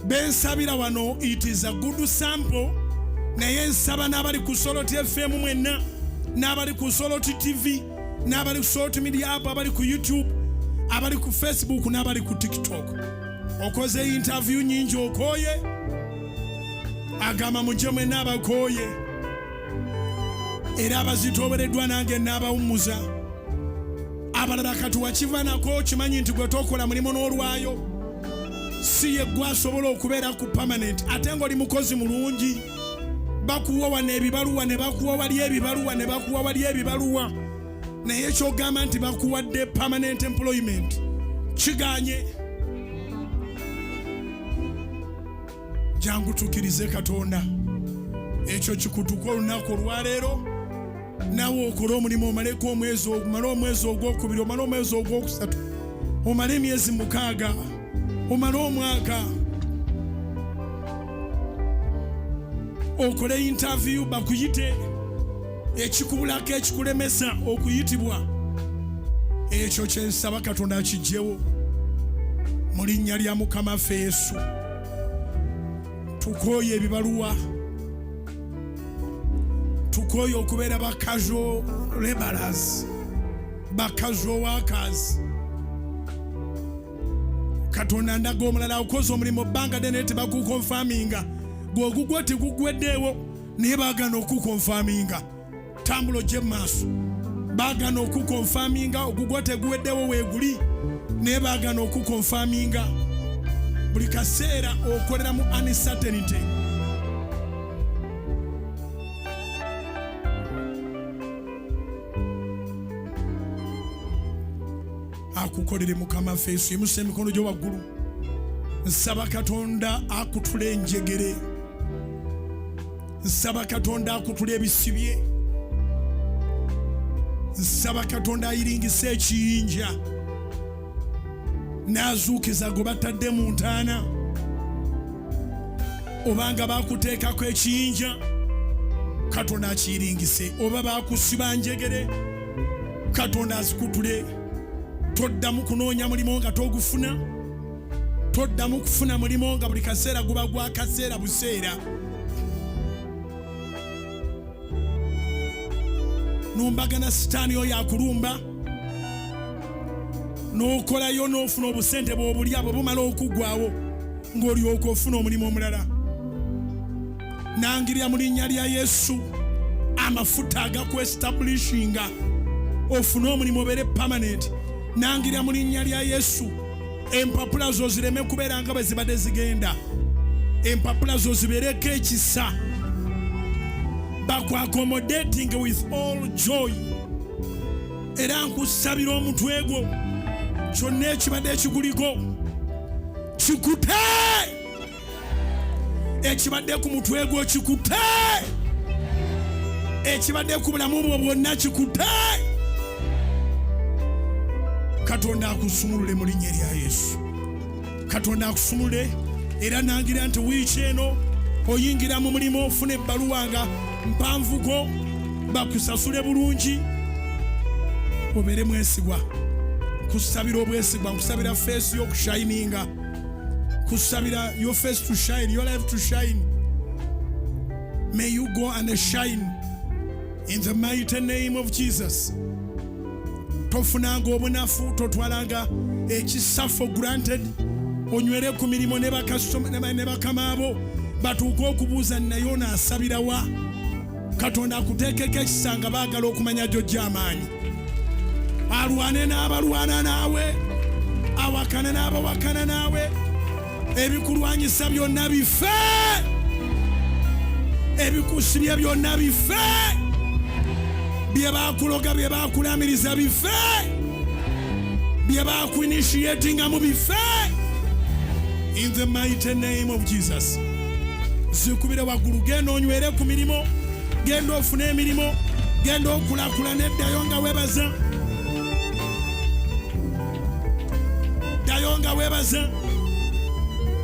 Bensabira wano, it is a good sample, naye nsaba n'abali ku Soloti FM mwenna, n'abali ku Soloti TV, n'abali ku Soloti Media App, abali ku YouTube, abali ku Facebook n'abali ku TikTok. Okoze interview nyingi, okooye. Agamba, "Mujje mwenna abakooye era abazitoobereddwa, nange n'abawummuza." Abalala kati wakiva nako, kimanyi nti gwe tokola mulimu n'olwayo, si ye gwe asobola okubeera ku permanent, ate ng'oli mukozi mulungi. Bakuwa wano ebibaluwa, ne bakuwa wali ebibaluwa, ne bakuwa wali ebibaluwa, naye kyogamba nti bakuwadde permanent employment kiganye. Jangu tukkirize Katonda ekyo kikutuka olunaku olwaleero, nawe okole omulimu, omaleko omwezi, omale omwezi ogwokubiri, omale omwezi ogwokusatu, omale emyezi 6, omale omwaka, okole interview bakuyite. Ekikubulako, ekikulemesa okuyitibwa, ekyo kyensaba Katonda akijjewo mu linnya lya Mukama ffe Yesu. Tukooye ebibaluwa, tukooye okubeera ba casual laborers, ba casual workers. Katonda ndaga omulala okoze omulimu bbanga ddene tebakuconfirminga. Gwogugwo tegugweddeewo, naye baagana okuconfirminga. Tambula ojje mu maaso. Baagana okuconfirminga. Ogugwo teguweddewo, weeguli, naye baagana okuconfirminga. Buli kaseera okolera mu uncertainty. Akukolere Mukama feesu. Yimusa emikono gyo waggulu. Nsaba Katonda akutula enjegere, nsaba Katonda akutula ebisibye, nsaba Katonda ayiringisa ekiyinja n'azuukiza gwe batadde mu ntaana. Obanga bakuteekako ekiyinja, Katonda akiyiringise. Oba bakusiba njegere, Katonda azikutule. Toddamu kunoonya mulimu nga togufuna, toddamu kufuna mulimu nga buli kaseera guba gwa kaseera buseera. Numbagana sitaani oyo akulumba, n'okolayo n'ofuna obusente bw'obulya, bwe bumala okuggwawo ng'olyoka ofuna omulimu omulala. Nangirira mu linnya lya Yesu amafuta agakuestablishinga ofune omulimu obeere permanent. Nangirira mu linnya lya Yesu empapula zo zireme kubeera nga bwe zibadde zigenda, empapula zo zibeereko ekisa, bakuaccommodating with all joy. Era nkusabira omutwe gwo, kyonna ekibadde ekiguliko kikute. Ekibadde ku mutwe gwo kikute, ekibadde ku bulamu bwo bwonna kikute. Katonda akusumulule mu linnya erya Yesu. Katonda akusumulule. Era nangira nti wiiki eno oyingira mu mulimu, ofuna ebbaluwa nga mpanvuko, bakusasule bulungi, obeere mwesigwa. Kusabira obwesigwa, nkusabira face y'okushininga, kusabira your face to shine, your life to shine. May you go and shine in the mighty name of Jesus. Tofunanga obunafu, totwalanga ekisa for granted. Onywere ku mirimu ne bakasitoma ne bakama abo batuuke okubuuza, "Naye ono asabirawa?" Katonda akuteekeko ekisa nga baagala okumanya gyojja amaanyi. Alwane n'abalwana naawe, awakana n'abawakana naawe. Ebikulwanyisa byonna bife, ebikusibye byonna bife, bye bakuloga, bye bakulamiriza bife, bye bakuinitiatingamu bife, in the mighty name of Jesus. Zikubire waggulu. Genda onywere ku mirimu, genda ofune emirimu, genda okulakulana. Eddayo nga webaza, ddayo nga webaza.